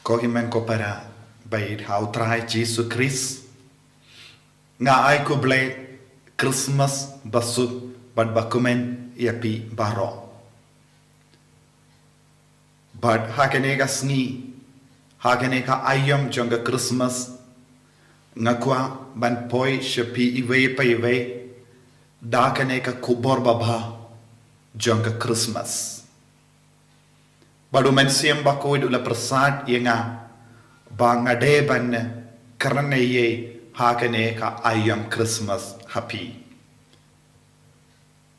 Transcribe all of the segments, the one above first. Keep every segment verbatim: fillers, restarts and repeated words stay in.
Ko hynmen ko para ba ïeit ha u Trai Jisu Khrist, nga ai khublei Christmas basuk bad bakmen ïa phi baroh. Bad ha kane ka sngi, ha kane ka aïom jong ka Christmas, nga kwah ban poi sha phi iwei pa iwei da kane ka khubor babha jong ka Christmas. Bad u Mynsiem Bakhuid u la pyrsad ïa nga ba nga dei ban kren ei ei ha kane ka aïom Christmas ha phi.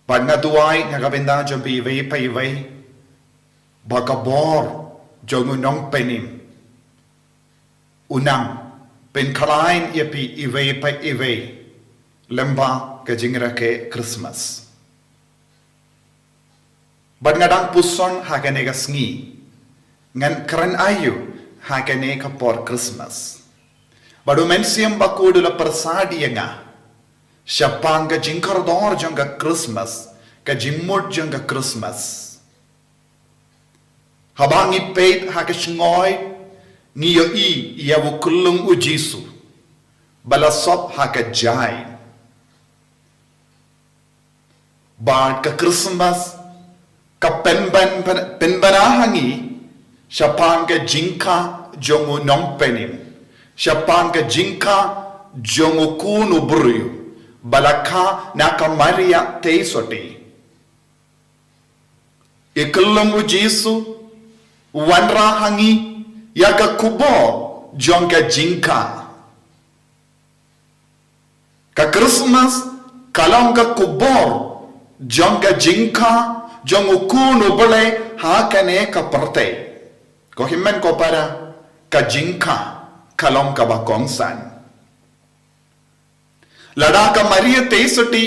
Bad nga duwai na ka bynta jong phi iwei pa iwei ba ka bor jong u Nongpynim un nang pynkhlaiñ ïa phi iwei pa iwei lyngba ka jingrakhe Christmas. Bad nga dang puson ha kane ka sngi, ngan kren aïu ha kane ka por Christmas. Bad u Mynsiem Bakhuid u la pyrsad ïa nga shaphang ka jingkordor jong ka Christmas, ka jingmut jong ka Christmas. Haba ngi peit ha ka shngoi, ngi ïohi ïa u khyllung u Jisu ba la sop ha ka jaiñ. Bad ka Christmas ka pynban, pynbna ha ngi shaphang ka jingkha jong u Nongpynim, shaphang ka jingkha jong u Khun u briew ba la kha na ka Maria Theisotti. I khyllung u Jisu u wanrah ha ngi ïa ka khubor jong ka jingkha. Ka Christmas ka long ka khubor jong ka jingkha jong u Khun u Blei ha kane ka pyrthei. Ko hynmen ko para, ka jingkha ka long kaba kongsan. Lada ka Maria Theisotti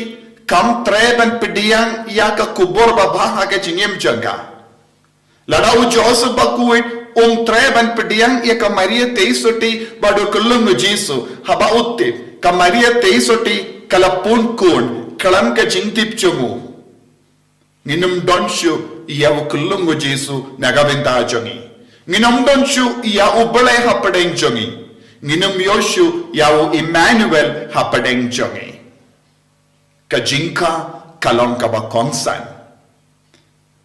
kam treh ban pdiang ïa ka khubor babha ha ka jingim jong ka, lada u Joseph Bakhuid um treh ban pdiang ïa ka Maria Theisotti bad u khyllung u Jisu, haba u tip ka Maria Theisotti ka la pun khun khlem ka jingtip jong u, ngin ym don shuh ïa u khyllung u Jisu na ka bynta jong ngi. Ngin ym don shuh ïa u Blei hapdeng jong ngi. Ngin ym ïoh shuh ïa u Emmanuel hapdeng jong ngi. Ka jingkha ka long kaba kongsan.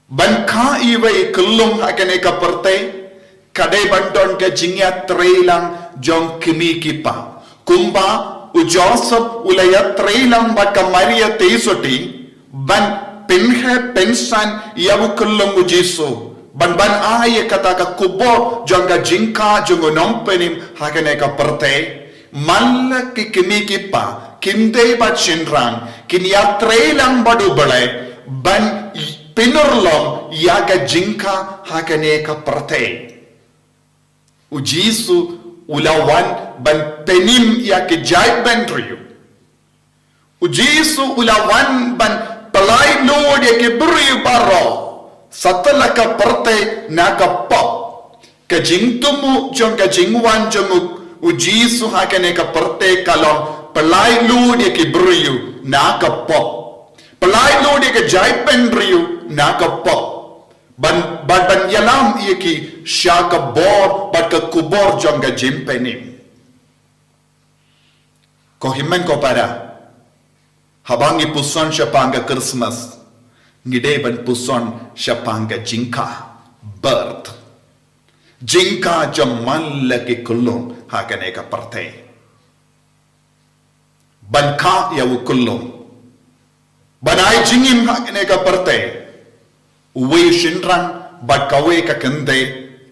Ban kha iwei i khyllung ha kane ka pyrthei ka dei ban don ka jingïatreilang jong kmie ki kpa. Kumba u Joseph u la ïatreilang bad ka Maria Theisotti ban pynheh pynsan ïa u khyllung u Jisu, ban ban ai ïa kata ka khubor jong ka jingkha jong u Nongpynim ha kane ka pyrthei. Man la ki kmie ki kpa, ki kmie bad shynrang, kin ïatreilang bad u Blei ban pynurlong ïa ka jingkha ha kane ka pyrthei. U Jisu u la wan ban pynim ïa ki jaitbynriew. U Jisu u la wan ban pyllait lut ïa ki briew baroh satlak ka pyrthei na ka pop. Ka jingthmu jong ka jingwan jong u, u Jisu ha kane ka pyrthei ka long pyllait lut ïa ki briew na ka pop. Pyllait lut ïa ki jaitbynriew na ka pop. Ban, ban, ban ïalam ïa ki sha ka bor bad ka khubor jong ka jingpynim. Ko hynmen ko para, haba ngi puson shaphang ka Christmas, ngi dei ban puson shaphang ka jingkha, birth. Jingkha jong man la ki khyllung ha kane ka pyrthei. Ban kha ïa u khyllung, ban ai jingim ha kane ka pyrthei. Uwei u shynrang bad kawei ka kynthei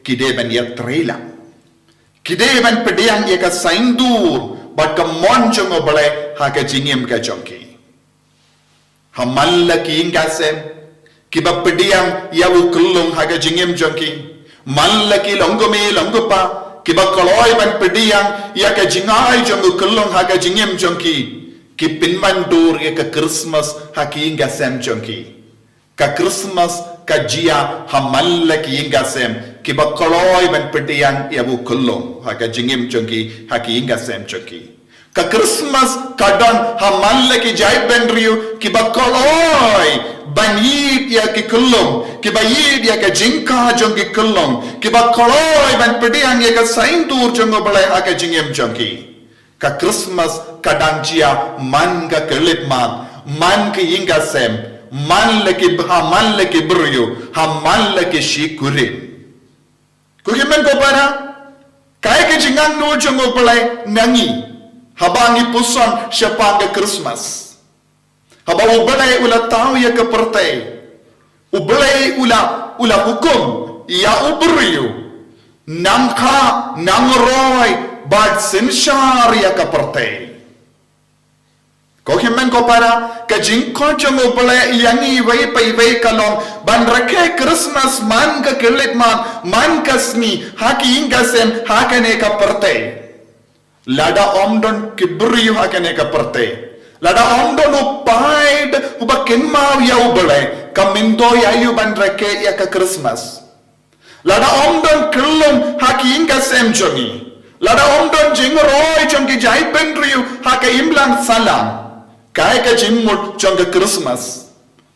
ki dei ban ïatreilang. Ki dei ban pdiang ïa ka saiñdur bad ka mon jong u Blei ha ka jingim ka jong ki. Ha man la ki ïing ka sem kiba pdiang ïa u khyllung ha ka jingim jong ki, man la ki longkmie longkpa kiba kloi ban pdiang ïa ka jingai jong u khyllung ha ka jingim jong ki, ki pynwandur ïa ka Christmas ha ki ïing ka sem jong ki. Ka Christmas ka jia ha man la ki ïing ka sem kiba kloi ban pdiang ïa u khyllung ha ka jingim jong ki, ha ki ïing ka sem jong ki. Ka Christmas ka don ha man la ki jaitbynriew kiba kloi ban ïeit ïa ki khyllung, kiba ïeit ïa ka jingkha jong ki khyllung, kiba kloi ban pdiang ïa ka saiñdur jong U Blei ha ka jingim jong ki. Ka Christmas ka dang jia man ka khyllipmat, man ka ïing ka sem, man la ki bha, man la ki briew, ha man la ki shikurim. Ko hynmen ko para, kaei ka jingangnud jong U Blei na ngi haba ngi puson shaphang ka Christmas? Haba U Blei u la thaw ïa ka pyrthei, U Blei u la, u la hukum ïa u briew, nang kha, nang roi, bad synshar ïa ka pyrthei. Ko hynmen ko para, ka jingkhot jong U Blei ïa ngi iwei pa iwei ka long ban rakhe Christmas man ka khyllipmat, man ka sngi, ha ki ïing ka sem, ha kane ka pyrthei. Lada ym don ki briew ha kane ka pyrthei, lada ym don u paid uba kynmaw ïa U Blei, ka myntoi aïu ban rakhe ïa ka Christmas? Lada ym don khyllung ha ki ïing ka sem jong ngi, lada ym don jingroi jong ki jaitbynriew ha ka imlang sahlang, kaei ka jingmut jong ka Christmas?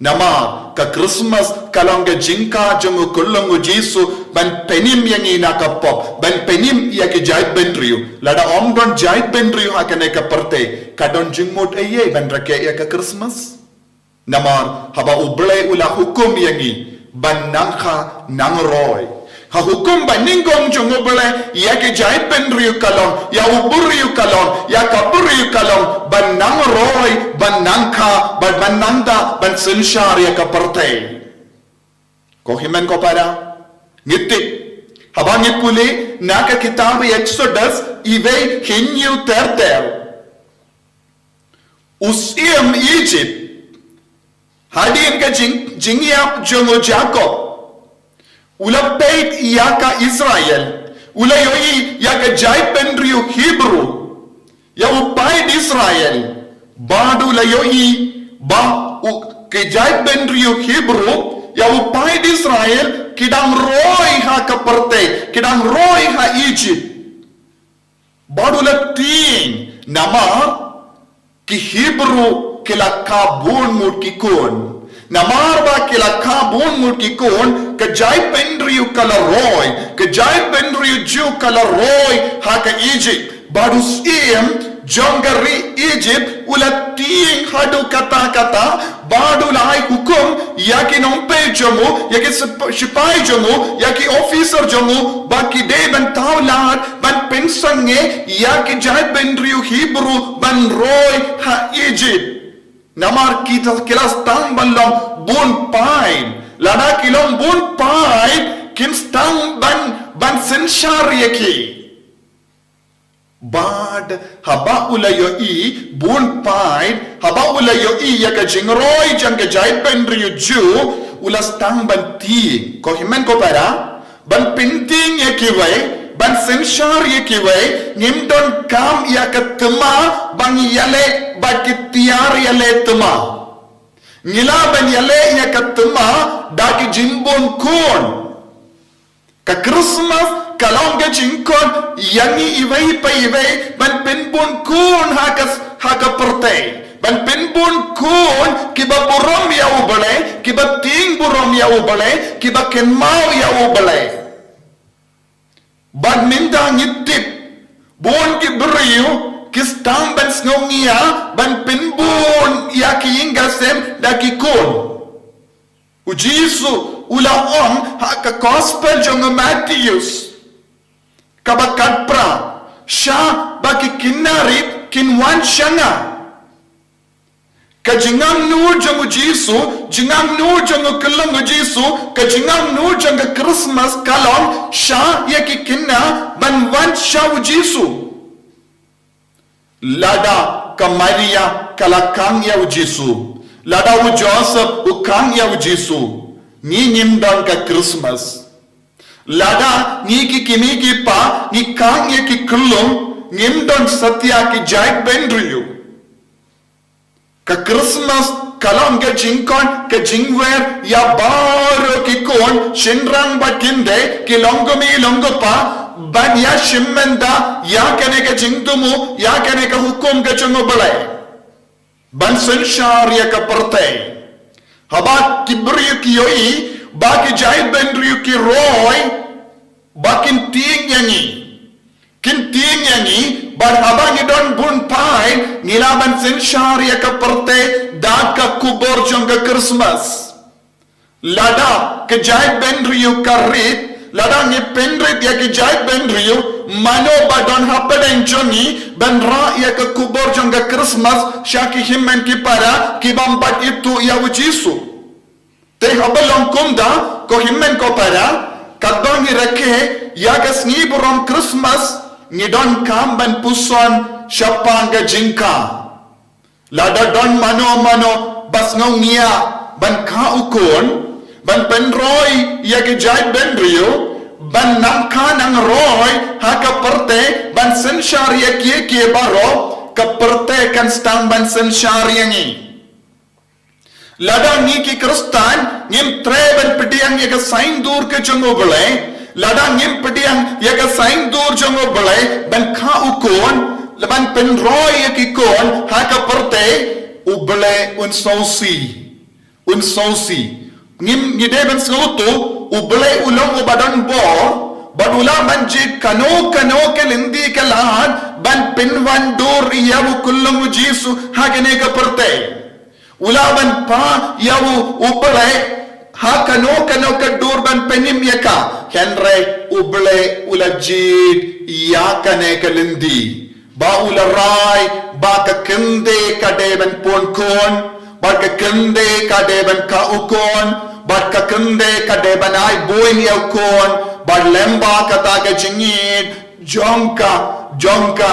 Namar ka Christmas ka long ka jingkha jong u khyllung u Jisu ban pynim ïa ngi na ka pop, ban pynim ïa ki jaitbynriew. Lada ym don jaitbynriew ha kane ka pyrthei, ka don jingmut eiei ban rakhe ïa ka Christmas? Namar haba U Blei u la hukum ïa ngi ban nang kha nang roi, ha hukum ba nyngkong jong U Blei ïa ki jaitbynriew ka long, ïa u briew ka long, ïa ka briew ka long ban nang roi, ban nang kha, ban, ban nang da, ban synshar ïa ka pyrthei. Ko hynmen ko para, ngi tip, haba ngi pule na ka kitab Exodus iwei hynñiew ter ter, u syiem Egypt, hadien ka jing, jingïap jong u Jakob, u la peit ïa ka Israel, u la ïohi ïa ka jaitbynriew Hebru, ïa u paid Israel, bad u la ïohi ba u, ki jaitbynriew Hebru, ïa u paid Israel, ki dang roi ha ka pyrthei, ki dang roi ha Egypt. Bad u la tieng, namar ki Hebru ki la kha bun ngut ki khun. Namar ba ki la kha bun ngut ki khun, ka jaitbynriew ka la roi, ka jaitbynriew Jiw ka la roi ha ka Egypt. Bad u syiem jong ka ri Egypt u la tieng haduh katta katta, bad u la ai hukum ïa ki nongpeit jong u, ïa ki sip-, sipai jong u, ïa ki officer jong u, ba ki dei ban thaw lad ban pynsangeh ïa ki jaitbynriew Hebru ban roi ha Egypt. Namar ki ta, ki la sdang ban long bun paid. Lada ki long bun paid, kin sdang ban, ban synshar ïa ki. Bad haba u la ïohi bun paid, haba u la ïohi ïa ka jingroi jong ka jaitbynriew Jiw, u la sdang ban tieng. Ko hynmen ko para, ban pyntieng ïa kiwei, ban synshar ïa kiwei, ngim donkam ïa ka thma ba ngi ïaleh bad ki tiar ïaleh thma. Ngi lah ban ïaleh ïa ka thma da ki jingbun khun. Ka Christmas ka long ka jingkhot ïa ngi iwei pa iwei ban pynbun khun ha ka, ha ka pyrthei. Ban pynbun khun kiba burom ïa U Blei, kiba tieng burom ïa U Blei, kiba kynmaw ïa U Blei. Bad mynta ngi tip, bun ki briew ki sdang ban sngewngiah ban pynbun ïa ki ïing ki sem da ki khun. U Jisu u la ong ha ka Gospel jong u Mathaios, kaba khatphra, shah ba ki khynnah rit kin wan sha nga. Ka jingangnud jong u Jisu, jingangnud jong u khyllung u Jisu, ka jingangnud jong ka Christmas ka long shah ïa ki khynnah ban wan sha u Jisu. Lada ka Maria ka la khang ïa u Jisu, lada u Joseph u khang ïa u Jisu, ngi ngim don ka Christmas. Lada ngi ki kmie ki kpa ngi khang ïa ki khyllung, ngim don satia ki jaitbynriew. Ka Christmas ka long ka jingkhot, ka jingwer ïa baroh ki khun, shynrang bad kynthei, ki longkmie longkpa, ban ïa shim bynta ïa kane ka jingthmu, ïa kane ka hukum ka jong U Blei. Ban synshar ïa ka pyrthei. Haba ki briew ki ïohi ba ki jaitbynriew ki roi, ba kin tieng ïa ngi. Kin tieng ïa ngi, bad haba ngi don bun phai, ngi lah ban synshar ïa ka pyrthei da ka khubor jong ka Christmas. Lada ka jaitbynriew ka rit, lada ngi pynrit ïa ka jaitbynriew, mano ba don hapdeng jong ngi ban rah ïa ka khubor jong ka Christmas sha ki hynmen ki para ki bym pat ithuh ïa u Jisu. Te haba long kumta, ko hynmen ko para, katba ngi rakhe ïa ka sngi burom Christmas, ngi donkam ban puson shaphang ka jingkha. Lada don mano mano ba sngew ngiah ban kha u khun, ban pynroi ïa ki jaitbynriew, ban nang kha nang roi ha ka pyrthei, ban synshar ïa kiei kiei baroh, ka pyrthei kan sdang ban synshar ïa ngi. Lada ngi ki Khristan ngim treh ban pdiang ïa ka saiñdur ka jong U Blei, lada ngim pdiang ïa ka saiñdur jong U Blei ban kha u khun, ban pynroi ïa ki khun ha ka pyrthei, U Blei un sngewsih. Un sngewsih. Ngim, ngi dei ban sngewthuh, U Blei u long uba don bor, bad u lah ban jied kano kano ka lynti ka lad ban pynwandur ïa u khyllung U Jisu ha kane ka pyrthei. U lah ban phah ïa u, U Blei ha kano kano ka dur ban pynim ïa ka. Hynrei U Blei u la jied ïa kane ka lynti. Ba u la rai ba ka kynthei ka dei ban pun khun, bad ka kynthei ka dei ban kha u khun, bad ka kynthei ka dei ban ai buiñ ïa u khun, bad lyngba kata ka jingïeit jong ka, jong ka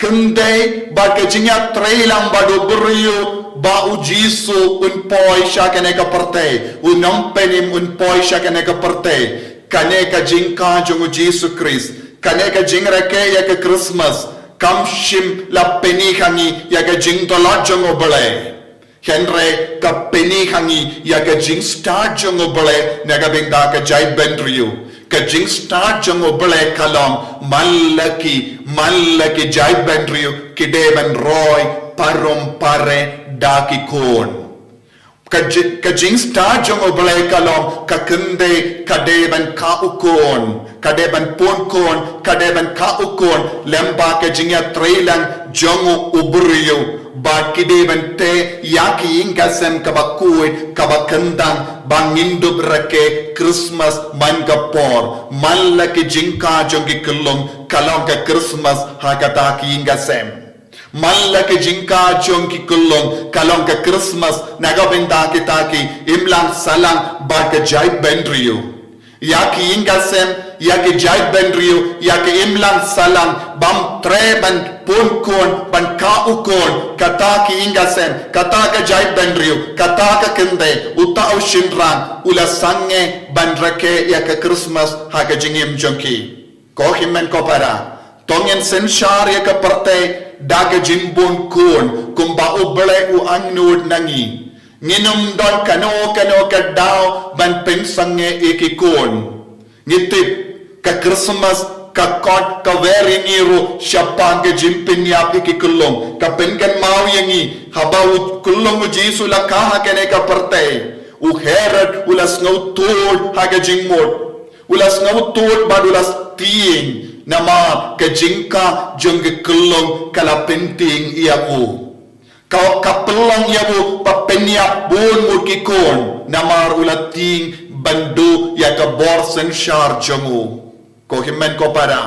kynthei, bad ka jingïatreilang bad u briew, ba U Jisu un poi sha kane ka pyrthei, U Nongpynim un poi sha kane ka pyrthei. Kane ka jingkha jong U Jisu Khrist, kane ka jingrakhe ïa ka Christmas, kam shym la pyni ha ngi ïa ka jingtlot jong U Blei. Hynrei ka pyni ha ngi ïa ka jingstad jong U Blei na ka bynta ka jaitbynriew. Ka jingstad jong U Blei ka long man la ki, man la ki jaitbynriew ki dei ban roi parum pare da ki khun. Ka ji-, ka jingstad jong U Blei ka long ka kynthei ka dei ban kha u khun, ka dei ban pun khun, ka dei ban kha u khun, lyngba ka jingïatreilang jong u briew, bad ki dei ban teh ïa ka ïing ka sem kaba khuid, kaba kyntang, ba ngin dup rakhe Christmas man ka por, man la ki jingkha jong ki khyllung, ka long ka Christmas ha kata ka ïing ka sem. Man la ka jingkha jong ki khyllung, ka long ka Christmas, na ka bynta kita ki imlang sahlang bad ka jaitbynriew. Ïa ki ïing ka sem, ïa ki jaitbynriew, ïa ki imlang sahlang, bym treh ban pun khun, ban kha u khun, kata ki ïing ka sem, kata ka jaitbynriew, kata ka kynthei, uta u shynrang, u la sangeh ban rakhe ïa ka Christmas ha ka jingim jong ki. Ko hynmen ko para, to ngin synshar ïa ka pyrthei da ka jingbun khun, kumba U Blei u angnud na ngi. Ngin ym don kano kano ka daw ban pynsangeh ïa ki khun. Ngi tip, ka Christmas ka kot ka wer ïa ngi ruh shaphang ka jingpynïap ïa ki khyllung. Ka pynkynmaw ïa ngi, haba u khyllung U Jisu la kha ha kane ka pyrthei, u Herod u la sngewthuh ha ka jingmut. U la sngewthuh bad u la tieng, namar ka jingkha jong ki khyllung ka la pyntieng ïa u. Ka, ka pynlong ïa u ba pynïap bun ngut ki khun, namar u la tieng ban duh ïa ka bor synshar jong u. Ko hynmen ko para,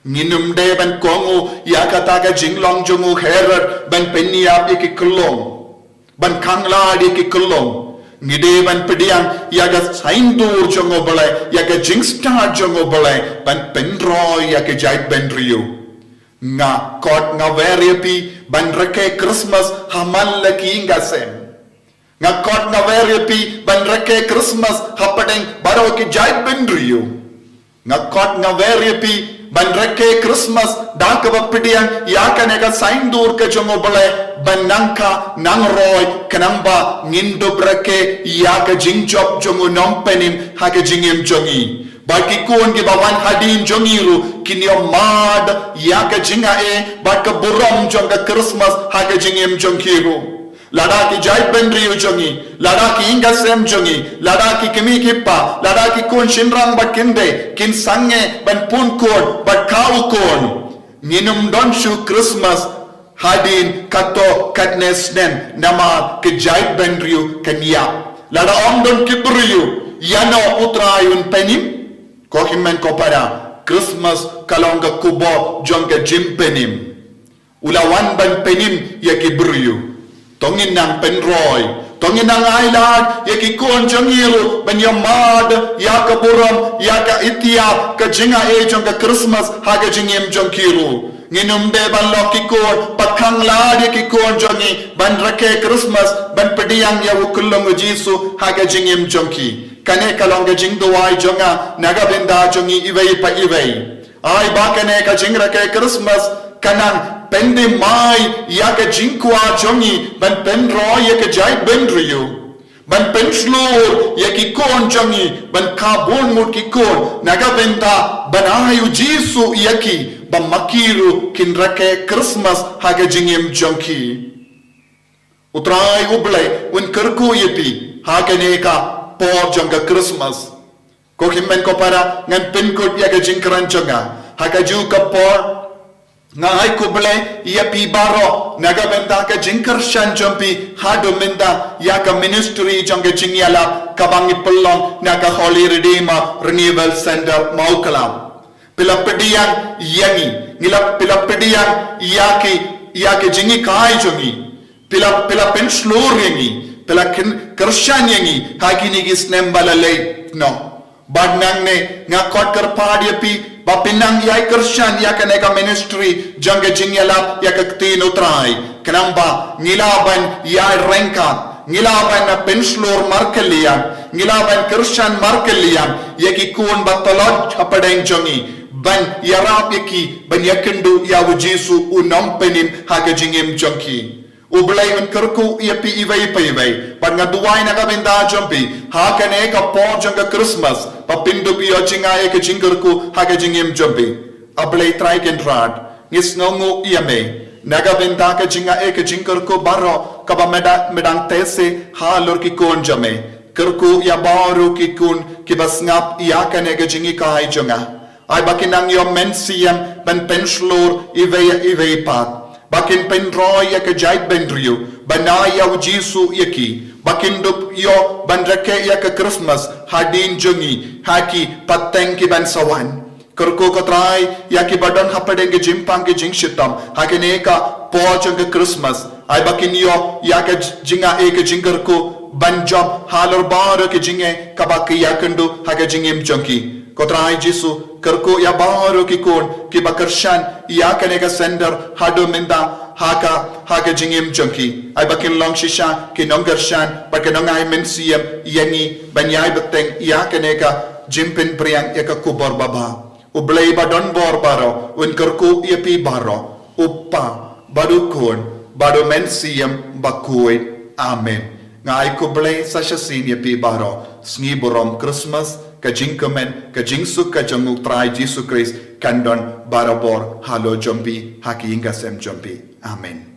ngin ym dei ban kohnguh ïa kata ka jinglong jong u Herod ban pynïap ïa ki khyllung, ban khanglad ïa ki khyllung. Ngi dei ban pdiang ïa ka saiñdur jong U Blei, ïa ka jingstad jong U Blei, ban pynroi ïa ka jaitbynriew. Nga kot nga wer ïa phi ban rakhe Christmas ha man la ki ïing ka sem. Nga kot nga wer ïa phi ban rakhe Christmas hapdeng baroh ki jaitbynriew. Nga kot nga wer ïa phi ban rakhe Christmas da kaba pdiang ïa kane ka saiñdur ka jong U Blei ban nang kha nang roi khnang ba ngin dup rakhe ïa ka jingjop jong U Nongpynim ha ka jingim jong ngi. Bad ki khun kiba wan hadien jong ngi ruh kin ïoh mad ïa ka jingai bad ka burom jong ka Christmas ha ka jingim jong ki ruh. Lada ki jaitbynriew jong ngi, lada ki ïing ki sem jong ngi, lada ki kmie ki kpa, lada ki khun shynrang bad khyndiat, kin sangeh ban pun khun bad kha u khun, ngin ym don shuh Christmas hadien katto katne snem namar ka jaitbynriew kan ïap. Lada ym don ki briew ïa no U Trai un pynim. Ko hynmen ko para, Christmas ka long ka khubor jong ka jingpynim. U la wan ban pynim ïa ki briew. To ngin nang pynroi, to ngin nang ailad ïa ki khun jong ngi ruh ban ïa mad ïa ka burom, ïa ka ïtiar, ka jingai jong ka Christmas ha ka jingim jong ki ruh. Ngin ym dei ban long ki khun ba khanglad ïa ki khun jong ngi ban rakhe Christmas, ban pdiang ïa u khyllung U Jisu ha ka jingim jong ki. Kane ka long ka jingduwai jong nga na ka bynta jong ngi iwei pa iwei. Ai ba kane ka jingrakhe Christmas ka nang pyndem mai ïa ka jingkwah jong ngi ban pynroi ïa ka jaitbynriew, ban pynshlur ïa ki khun jong ngi, ban kha bun ngut ki khun na ka bynta ban ai U Jisu ïa ki, ba ma ki ruh kin rakhe Christmas ha ka jingim jong ki. U Trai U Blei un kyrkhu ïa phi ha kane ka por jong ka Christmas. Ko hynmen ko para, ngan pynkut ïa ka jingkren jong nga ha kajuh ka por. Nga ai khublei ïa phi baroh na ka bynta ka jingkyrshan jong phi haduh mynta ïa ka ministry jong ka jingïalap kaba ngi pynlong na ka Holy Redeemer Renewal Center Mawklam. Phi la pdiang ïa ngi, ngi la, phi la pdiang ïa ki, ïa ki jinghikai jong ngi. Phi la, phi la pynshlur ïa ngi, phi la kyn-, kyrshan ïa ngi ha kine ki snem ba la leit noh. Bad nangne nga khot kyrpad ïa phi ba phin nang ïai kyrshan ïa kane ka ministry jong ka jingïalap ïa ka ktien U Trai. Khnang ba ngi lah ban ïai ryngkat, ngi lah ban pynshlur markylliang, ngi lah ban kyrshan markylliang ïa ki khun ba tlot hapdeng jong ngi, ban ïarap ïa ki ban ïakynduh ïa U Jisu U Nongpynim ha ka jingim jong ki. U Blei un kyrkhu ïa phi iwei pa iwei. Bad nga duwai na ka bynta jong phi ha kane ka por jong ka Christmas, ba phin dup ïoh jingaiei ka jingkyrkhu ha ka jingim jong phi. A Blei Trai Kynrad, ngi sngewnguh ïa me na ka bynta ka jingaiei ka jingkyrkhu baroh kaba me da-, me dang teh se halor ki khun jong me. Kyrkhu ïa baroh ki khun kiba sngap ïa kane ka jinghikai jong nga. Ai ba kin nang ïoh mynsiem ban pynshlur iwei ïa iwei pat. Ba kin pynroi ïa ka jaitbynriew, ban ai ïa U Jisu ïa ki. Ba kin dup ïoh ban rakhe ïa ka Christmas hadien jong ngi ha ki pateng kiban sa wan. Kyrkhu ko Trai ïa kiba don hapdeng ka jingpang ka jingshitom ha kane ka por jong ka Christmas. Ai ba kin ïoh ïa ka j-, jingaiei ka jingkyrkhu ban jop halor baroh ka jingeh kaba ki ïakynduh ha ka jingim jong ki. Ko Trai Jisu, kyrkhu ïa baroh ki khun kiba kyrshan ïa kane ka center haduh mynta ha ka, ha ka jingim jong ki. Ai ba kin long shisha ki nongkyrshan bad ki nongai mynsiem ïa ngi ban ïai bteng ïa kane ka jingpynphriang ïa ka khubor babha. U Blei ba don bor baroh un kyrkhu ïa phi baroh, U Kpa bad U Khun bad U Mynsiem Bakhuid. Amen. Nga ai khublei sa shisien ïa phi baroh. Sngi burom Christmas, ka jingkmen, ka jingsuk ka jong U Trai Jisu Khrist kan don barabor halor jong phi ha ki ïing ki sem jong phi. Amen.